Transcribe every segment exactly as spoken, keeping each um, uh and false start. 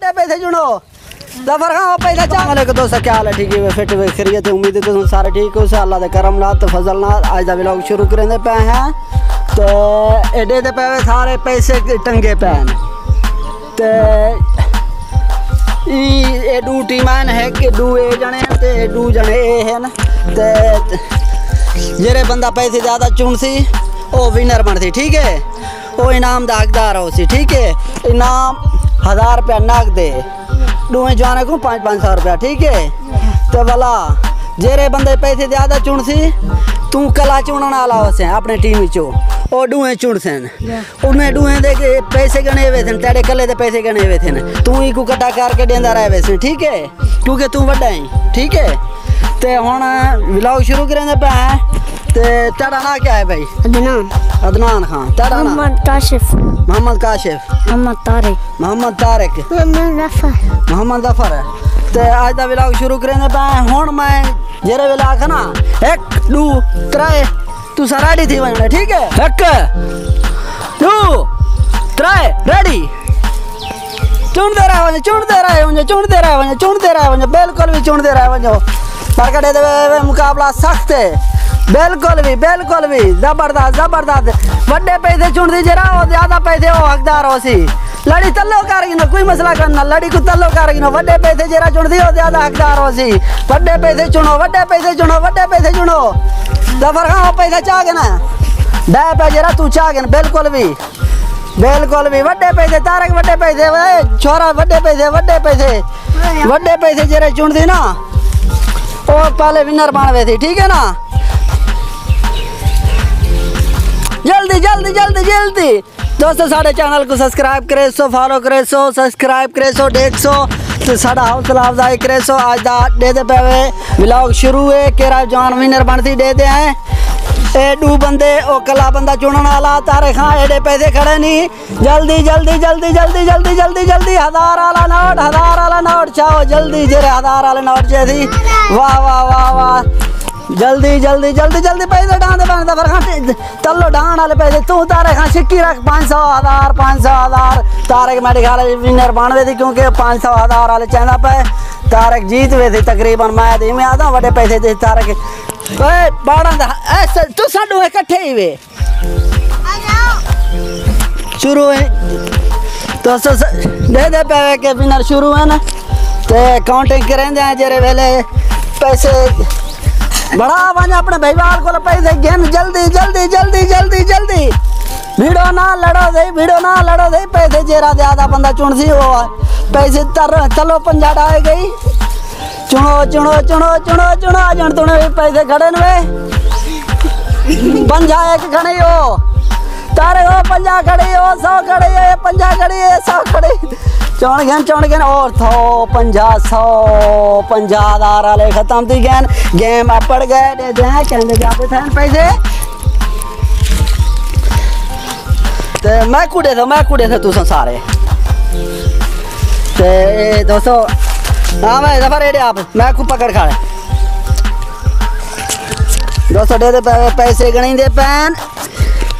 اے پیسے چنو۔ ظفر خان، او پیسے چا۔ السلام علیکم دوستو، کیا حال ہے؟ ٹھیک ہے، فٹ ہے، خیریت ہے؟ امید ہے تساں سارے ٹھیک ہو۔ اللہ دے کرم نال تے فضل نال اج دا ولاگ شروع کریندے پئے ہیں۔ تے ایڈے دے پئے سارے پیسے ٹنگے پئے ہیں۔ تے ای، اے ڈو ٹیماں ہیں، ہک ڈو اے جنے ہیں تے ڈو جنے اے ہیں۔ تے جیرے بندہ پیسے زیادہ چنسی، او ونر بنسی، ٹھیک ہے؟ او انعام دا حقدار ہوسی، ٹھیک ہے؟ انعام ہزار روپیہ نقد ہے، ڈوہیں جوانے کو پانچ پانچ سو روپیہ، ٹھیک ہے؟ تے ولا جیرے بندے پیسے زیادہ چنسی، توں کلا چنن والا ہوسیں اپنے ٹیم وچوں، او ڈوہیں چنسن۔ انہیں ڈوہیں دے کے پیسے گنے ویسن، تیرے کلے دے پیسے گنے ویسن، توں ہی کو کٹا کر کے ڈیندا رہ ویسن، ٹھیک ہے؟ کیونکہ توں وڈا ہیں، ٹھیک ہے؟ تے ہن ولاگ شروع کریں دے پہ ہیں۔ تے تیرا نام کیا ہے بھائی؟ عدنان۔ عدنان خان۔ تیرا نام؟ محمد کاشف۔ محمد کاشف۔ محمد طارق۔ محمد طارق۔ محمد ظفر۔ محمد ظفر۔ تے اج دا ولاگ شروع کریں دے پہ ہیں۔ ہن میں جیرے ویلے آکھاں نا، ہک، ڈو، ترے، تساں ریڈی تھی ونجنا، ٹھیک ہے؟ ہک، ڈو، ترے، ریڈی۔ چنڑدے رہ ونجو، چنڑدے رہ ونجو، چنڑدے رہ ونجو، چنڑدے رہ ونجو، بالکل وی چنڑدے رہ ونجو۔ پر کڈے تے وے، وے مقابلہ سخت ہے۔ بالکل وی، بالکل وی، زبردست، زبردست۔ وڈے پیسے چنڑدی جیرا، او زیادہ پیسے او حقدار ہوسی۔ لڑی تلو کر گھنو، کوئی مسئلہ کون نہ، لڑی کو تلو کر گھنو، وڈے پیسے جیرا چنڑدی او زیادہ حقدار ہوسی۔ وڈے پیسے چنو، وڈے پیسے چنو، وڈے پیسے چنو۔ ظفر خان، او پیسے چا گھنا؟ ڈے پہ جیرا تو چا گھن، بالکل وی۔ بالکل وی، وڈے پیسے، طارق وڈے پیسے، اے چھورا وڈے پیسے، وڈے پیسے۔ وڈے پیسے جیرے چنڑدی نا، او پہلے ونر بن ویسی، ٹھیک ہے نا؟ جلدی، جلدی، جلدی، جلدی۔ دوستو، ساڈے چینل کو سبسکرائب کریسو، فالو کریسو، سبسکرائب کریسو، ڈیکھسو تے ساڈا حوصلہ افزائی کریسو۔ اج دا ڈے دے پے وے ولاگ شروع ہے، کیرا جوان ونر بنسی ڈے دے ہیں۔ اے ڈو بندے، او کلا بندہ چنن والا، طارق خان ایڈے پیسے کھڑے نہیں۔ جلدی، جلدی، جلدی، ہزار والا نوٹ، ہزار والا نوٹ چاؤ جلدی، جیرے ہزار والے نوٹ چاہیسی۔ واہ، واہ، واہ، واہ۔ جلدی، جلدی، جلدی، جلدی پیسے ڈاندے بن ظفر خان۔ تلو ڈھان والے پیسے، توں طارق خان سکی رکھ، پانچ سو، ہزار، پانچ سو، ہزار۔ طارق میرے خیال وچ ونر بن ویسی، کیونکہ پانچ سو، ہزار والے چیندا پے۔ طارق جیت ویسی تقریباً، میں تے ایویں آہداں وڈے پیسے دے طارق۔ اے باڑاں دا ایسے تساں ڈوہیں اکٹھے ہی وے۔ شروع ہے۔ دوستو، ڈیندے پے کہ ونر شروع ہے نا، تے کاؤنٹنگ کریندے ہیں جیرے ویلے پیسے بڑا ونج اپنے بھائیوال کول پیسے گھن، جلدی، جلدی، جلدی، جلدی، جلدی۔ بھیڑو نہ لڑو دے، بھیڑو نہ لڑو دے، پیسے جیرا زیادہ بندہ چنڑسی او پیسے تر، چلو پنجاہ ڈائے گئی۔ چنڑو، چنڑو، چنڑو، چنڑو، چنڑو، اڄݨ تݨے وی پیسے کھڑے نے وے۔ پنجاہ ہک کھڑے ہو۔ طارق ہو، پنجاہ کھڑے ہو، سو کھڑے ہو، پنجاہ کھڑے ہو، سو کھڑے۔ چݨ گھن، چݨ گھن، اور سو، پنجاہ، سو، پنجاہ ہزار والے ختم تھی گئے۔ گیم اپڑ گئے، ݙے ݙے کہندے جاتے تھے پیسے۔ تے میں کوں ݙیسو، میں کوں ݙیسو تساں سارے۔ تے دوستو، ہاں میں ظفر ایڈے آپ، میں کوں پکڑ کھڑے۔ دوستو، ݙے دے پے-، پیسے گݨیندے پین۔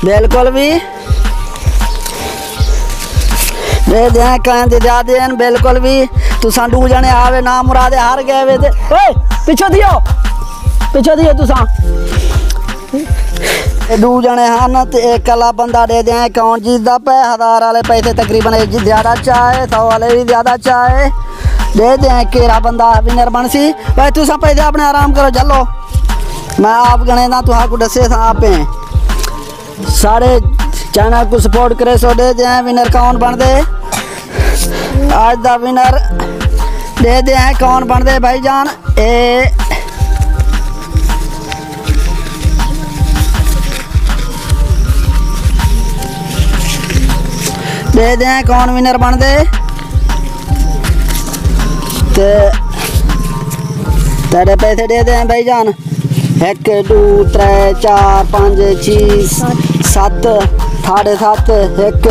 بالکل بھی۔ ݙے دے کہیں دے زیادہ ہیں، بالکل بھی۔ تساں ݙو جݨے آوے، نامرادے ہار گئے وے تے۔ اوئے، پچھو تھیو۔ پچھو تھیو تساں۔ اے ݙو جݨے ہن تے اے کلا بندہ ݙے ݙیاں کون جیتدا پئے۔ ہزار والے پیسے تقریباً اے زیادہ چاہے، سو والے وی زیادہ چاہے۔ ݙے ݙیاں کیڑھا بندہ ونر بݨسی۔ بھائی تساں پیسے اپݨے آرام کرو، جھلو۔ میں آپ ڳݨیندا، تہاکوں ݙسے ساں آپیں۔ ساݙے چینل کوں سپورٹ کریسو، ݙے ݙیاں ونر کون بݨدے۔ اڄ دا ونر ݙے ݙیاں کون بݨدے بھائی جان۔ اے ݙے ݙیاں کون ونر بݨدے؟ تے تیݙے پیسے ݙے ݙیاں بھائی جان۔ ہک، ݙو، ترے، چار، پنج، چھی، ست۔ ساݙے ست۔ ہک،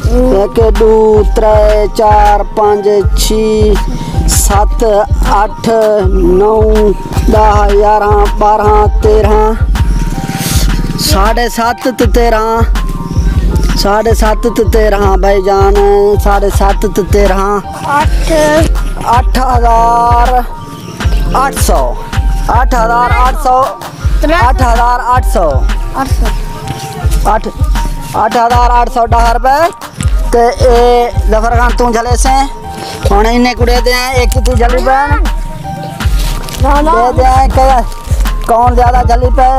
ہک، ݙو، ترے، چار، پنج، چھی، ست، اٹھ، نو، ݙاہ، یارہاں، ٻارہاں، تیرہاں، ساݙے ست تے تیرہاں، ساڑھے ست تے تیرہ بھائی جان، ساڑھے ست تے تیرہ۔ اٹھ۔ اٹھ ہزار اٹھ سو، اٹھ ہزار اٹھ سو، ترے سو۔ اٹھ ہزار اٹھ سو۔ اٹھ سو۔ اٹھ، اٹھ ہزار اٹھ سو ݙاہ روپے۔ تے اے ظفر خان توں جھلیسیں۔ ہݨ انہیں کوں ݙے ݙیاں، اے کتنی جھلی پئے؟ نہ، نہ۔ ݙے ݙیاں کہ کون زیادہ جھلی پئے؟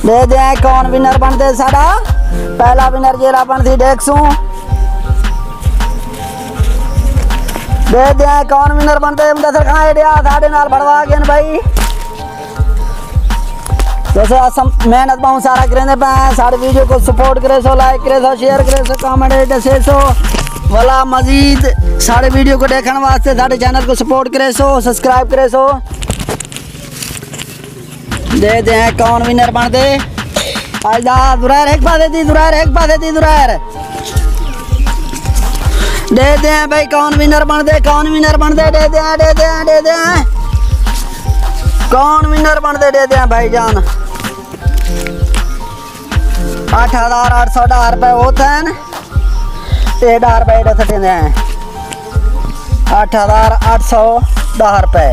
ݙے ݙیاں کون ونر بݨدے ساݙا؟ پہلا ونر جیڑھا بݨدی ݙیکھسوں۔ ݙے ݙیاں کون ونر بݨدے؟ مدثر خان، اے ݙے آ ساݙے نال بھڑوا ڳئن بھائی۔ دوستو، اساں محنت ٻہوں سارا کریندے پئے ہیں۔ ساݙی ویڈیو کوں سپورٹ کریسو، لائک کریسو، شیئر کریسو، کمنٹ وچ ݙسیسو۔ ولا مزید ساݙی ویڈیو کوں ݙیکھݨ واسطے ساݙے چینل کوں سپورٹ کریسو، سبسکرائب کریسو۔ ݙے ݙیاں کون ونر بݨدے؟ اڄ دا زرائر ہک پاسے دی، زرائر ہک پاسے دی، زرائر۔ ݙے ݙیاں بھائی کون ونر بݨدے، کون ونر بݨدے، ݙے ݙیاں، ݙے ݙیاں، ݙے ݙیاں۔ کون ونر بݨدے، ݙے ݙیاں بھائی جان۔ اٹھ ہزار اٹھ سو ݙاہ روپے او تھئن۔ اے ݙاہ روپے ایݙے سٹیندے ہیں۔ اٹھ ہزار اٹھ سو ݙاہ روپے۔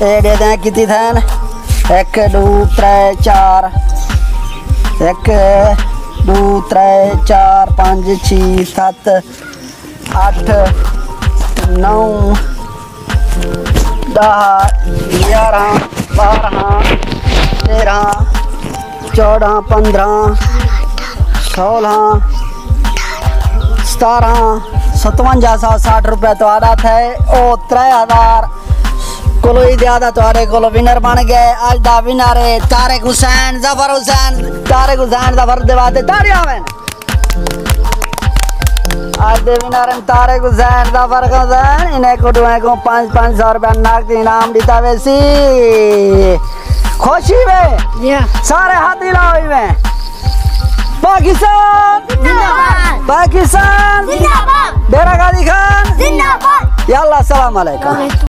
اے ݙے ݙیاں کتنی تھئن؟ ہک، ݙو، ترے، چار۔ ہک، ݙو، ترے، چار، پنج، چھی، ست، اٹھ، نو، ݙاہ، یارہاں، ٻارہاں، تیرہاں، چوݙاں، پندرہاں، سولہاں، ستارہاں، ستونجا سو سٹھ روپے تہاݙا تھئے۔ او ترے ہزار کولو ہی زیادہ تہاݙے کولو ونر بݨ ڳئے۔ اڄ دا ونر ہے طارق حسین، ظفر حسین، طارق حسین ظفر دے واسطے تاڑیاں ہوون۔ اڄ دے ونر ہن طارق حسین، ظفر حسین، انہیں کوں ݙوہیں کوں پنج پنج سو روپے نقد انعام ݙتا ویسی۔ خوشی وے؟ جی ہاں۔ سارے ہتھ ہلاؤ ایویں۔ پاکستان زندہ باد۔ پاکستان زندہ باد۔ ڈیرہ غازی خان زندہ باد۔ یا اللہ، السلام علیکم۔